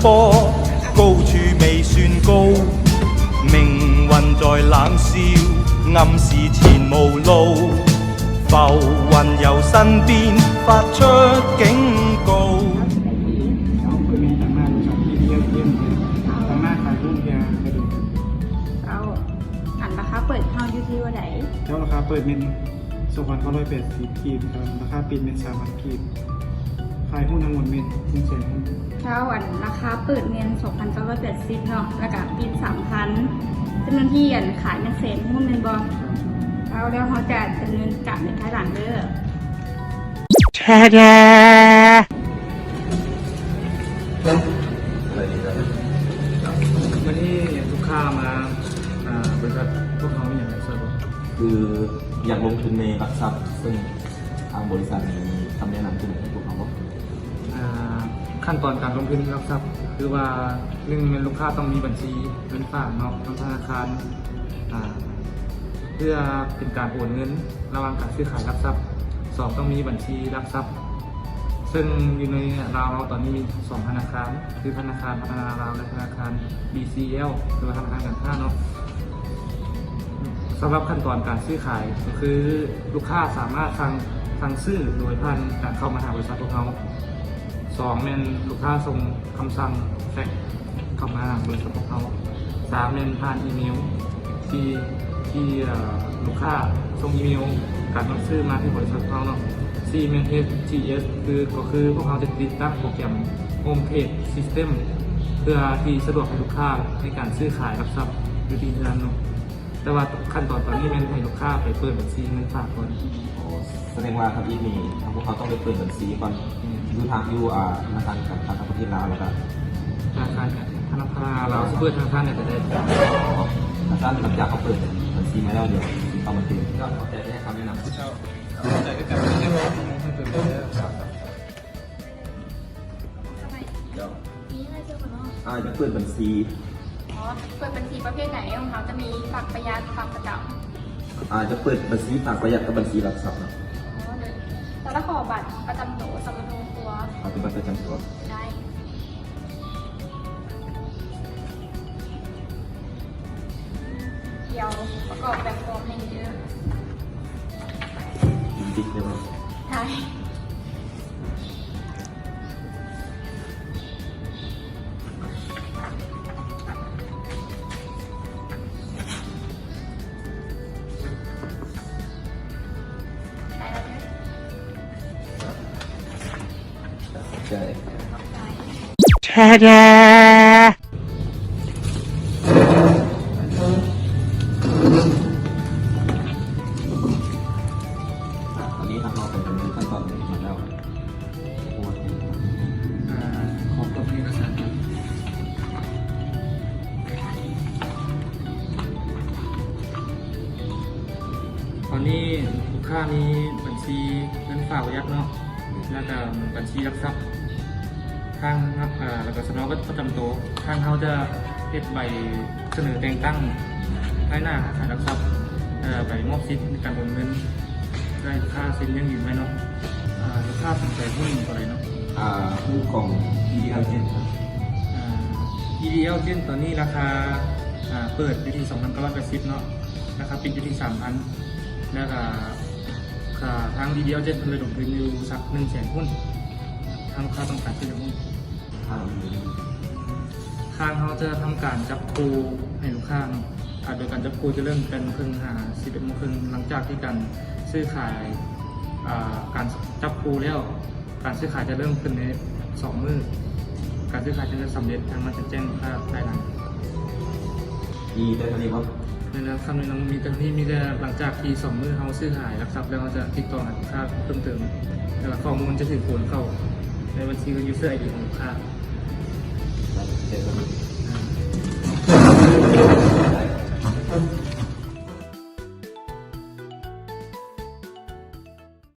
波，高處未算高，命運在冷笑，暗示前無路，浮雲由身邊發出警告。 ເຈົ້າ ອັນລາຄາເປີດເຮົາຢູ່ທີ່ວ່າໃດ? ເຈົ້າ ລາຄາເປີດແມ່ນສອງພັນເກົ້າຮ້ອຍແປດສິບກີບ ແລ້ວລາຄາປິດແມ່ນສາມພັນກີບ ຂາຍຫຸ້ນທັງໝົດແມ່ນໜຶ່ງແສນຫຸ້ນ. ເຈົ້າ ອັນລາຄາເປີດແມ່ນສອງພັນເກົ້າຮ້ອຍແປດສິບເນາະ ແລ້ວກະປິດສາມພັນ ຈຳນວນທີ່ອັນຂາຍແມ່ນແສນຫຸ້ນແມ່ນບໍ່? ເຈົ້າ ແລ້ວເຮົາຈະດຳເນີນການໃນພາຍຫຼັງເດີ. ແທ້ແທ້ ວັນນີ້ລູກຄ້າມາ ອ່າ ບໍລິສັດພວກເຮົາມີຫຍັງໃຫ້ຊ່ວຍບໍ່? ຄືຢາກລົງທຶນໃນຫຼັກຊັບ ເຊິ່ງທາງບໍລິສັດມີຄຳແນະນຳຈັ່ງໃດໃຫ້ພວກເຮົາບໍ່? ອ່າ ຂັ້ນຕອນການລົງທຶນໃນຫຼັກຊັບ ຄືວ່າ ໜຶ່ງ ແມ່ນລູກຄ້າຕ້ອງມີບັນຊີເງິນຝາກເນາະ ນຳທະນາຄານ ອ່າ ເພື່ອເປັນການໂອນເງິນ ລະຫວ່າງການຊື້ຂາຍຫຼັກຊັບ. ສອງ ຕ້ອງມີບັນຊີຫຼັກຊັບ ເຊິ່ງຢູ່ໃນລາວເຮົາຕອນນີ້ມີສອງທະນາຄານ ຄືທະນາຄານພັດທະນາລາວ ແລະ ທະນາຄານ ບີຊີແອລ ຫຼືວ່າທະນາຄານການຄ້າເນາະ. ສຳລັບຂັ້ນຕອນການຊື້ຂາຍ ກໍຄືລູກຄ້າສາມາດສັ່ງ ສັ່ງຊື້ໂດຍຜ່ານການເຂົ້າມາຫາບໍລິສັດພວກເຮົາ. ສອງ ແມ່ນລູກຄ້າສົ່ງຄຳສັ່ງແຟກ ເຂົ້າມາຫາບໍລິສັດພວກເຮົາ. ສາມ ແມ່ນຜ່ານອີເມວ ທີ່ ທີ່ ເອີ ລູກຄ້າສົ່ງອີເມວການສັ່ງຊື້ມາທີ່ບໍລິສັດພວກເຮົາເນາະ. ສີ່ ແມ່ນເອັດທີເອັສ ຄື ກໍຄືພວກເຮົາຈະຕິດຕັ້ງໂປຣແກຣມ Home Trade System ເພື່ອທີ່ສະດວກໃຫ້ລູກຄ້າໃນການຊື້ຂາຍຫຼັກຊັບຢູ່ທີ່ເຮືອນເນາະ. ແຕ່ວ່າຂັ້ນຕອນຕອນນີ້ແມ່ນໃຫ້ລູກຄ້າໄປເປີດບັນຊີເງິນຝາກກ່ອນ. ອໍ ສະແດງວ່າທຳອິດນີ້ ທາງພວກເຮົາຕ້ອງໄປເປີດບັນຊີກ່ອນ ແມ່ນ ຢູ່ທາງ ຢູ່ ອ່າ ທະນາຄານການຄ້າຕ່າງປະເທດລາວ ແລ້ວກະທະນາຄານ ທະນາຄານລາວ ຊິເປີດທະນາຄານໃດກໍໄດ້. ອໍ ຖ້າຊັ້ນຫຼັງຈາກເຮົາເປີດບັນຊີມາແລ້ວ ດຽວຊິເຂົ້າມາຕື່ມ. ເຈົ້າ ຂອບໃຈທີ່ໃຫ້ຄຳແນະນຳ. ເຈົ້າ ຂອບໃຈຄືກັນ. ເຈົ້າ ມີອາໄລຊ່ວຍບໍ່ເນາະ? ອາ ຢາກເປີດບັນຊີ. ອໍ ເປີດບັນຊີປະເພດໃດ? ຂອງເຮົາຈະມີຝາກປະຢັດ, ຝາກປະຈຳ. ອາ ຈະເປີດບັນຊີຝາກປະຢັດກັບບັນຊີຫຼັກຊັບເນາະ. ອໍ ໂດຍ. ແລ້ວຂໍບັດປະຈຳໂຕ, ສຳມະໂນຄົວ. ເອົາເປັນບັດປະຈຳຕົວ. ໄດ້. ດຽວປະກອບແບບຟອມໃຫ້ເດີ. ຕິດເລີຍບໍ່? ໄດ້. ແທ້ໆ. ອັນນີ້ທາງເຮົາໄປດຳເນີນຂັ້ນຕອນມາແລ້ວ. ອ່າ ຂໍກວດເອກະສານກ່ອນ. ຕອນນີ້ລູກຄ້າມີບັນຊີເງິນຝາກປະຢັດເນາະ ແລ້ວກະບັນຊີຫຼັກຊັບ. ທາງ ເອີ ແລ້ວກະສຳເນົາບັດປະຈຳໂຕ. ທາງເຮົາຈະເຮັດໃບສະເໜີແຕ່ງຕັ້ງໃຫ້ໜ້າຂາຍຫຼັກຊັບ ເອີ ໃບມອບສິດໃນການໂອນເງິນ ແລະ ຄ່າເຊັນຢັ້ງຢືນໄວ້ເນາະ. ອາ ລູກຄ້າສົນໃຈຫຸ້ນຕົວໃດເນາະ? ອາ ຫຸ້ນຂອງ ອີດີແອລ ເຈັດ ອາ ອີດີແອລ ເຈັດ ຕອນນີ້ລາຄາ ອາ ເປີດຢູ່ທີ່ສອງພັນເກົ້າຮ້ອຍແປດສິບເນາະ ລາຄາປິດຢູ່ທີ່ສາມພັນ ແລ້ວກະ ອາ ທາງ ອີດີແອລ ເຈັດ ເພິ່ນລະດົມທຶນຢູ່ສັກໜຶ່ງແສນຫຸ້ນ. ທາງລູກຄ້າຕ້ອງການຊື້ຈັກຫຸ້ນ? ທາງເຮົາຈະທຳການຈັບຄູ່ໃຫ້ລູກຄ້າເນາະ ໂດຍການຈັບຄູ່ຈະເລີ່ມແປດໂມງເຄິ່ງຫາສິບເອັດໂມງເຄິ່ງ ຫຼັງຈາກທີ່ການຊື້ຂາຍ ອາ ການຈັບຄູ່ແລ້ວ ການຊື້ຂາຍຈະເລີ່ມຂຶ້ນໃນສອງມື້. ການຊື້ຂາຍຈະສຳເລັດ ທາງເຮົາຈະແຈ້ງລູກຄ້າພາຍຫຼັງ. ມີແຕ່ເທົ່ານີ້ບໍ່? ແມ່ນແລ້ວ ຄຳແນະນຳມີແຕ່ເທົ່ານີ້. ມີແຕ່ຫຼັງຈາກທີ່ສອງມື້ເຮົາຊື້ຂາຍຫຼັກຊັບແລ້ວ ເຮົາຈະຕິດຕໍ່ຫາລູກຄ້າເພີ່ມເຕີມ ແລ້ວກໍຂໍ້ມູນຈະຖືກໂອນເຂົ້າໃນບັນຊີ user ID ຂອງລູກຄ້າ.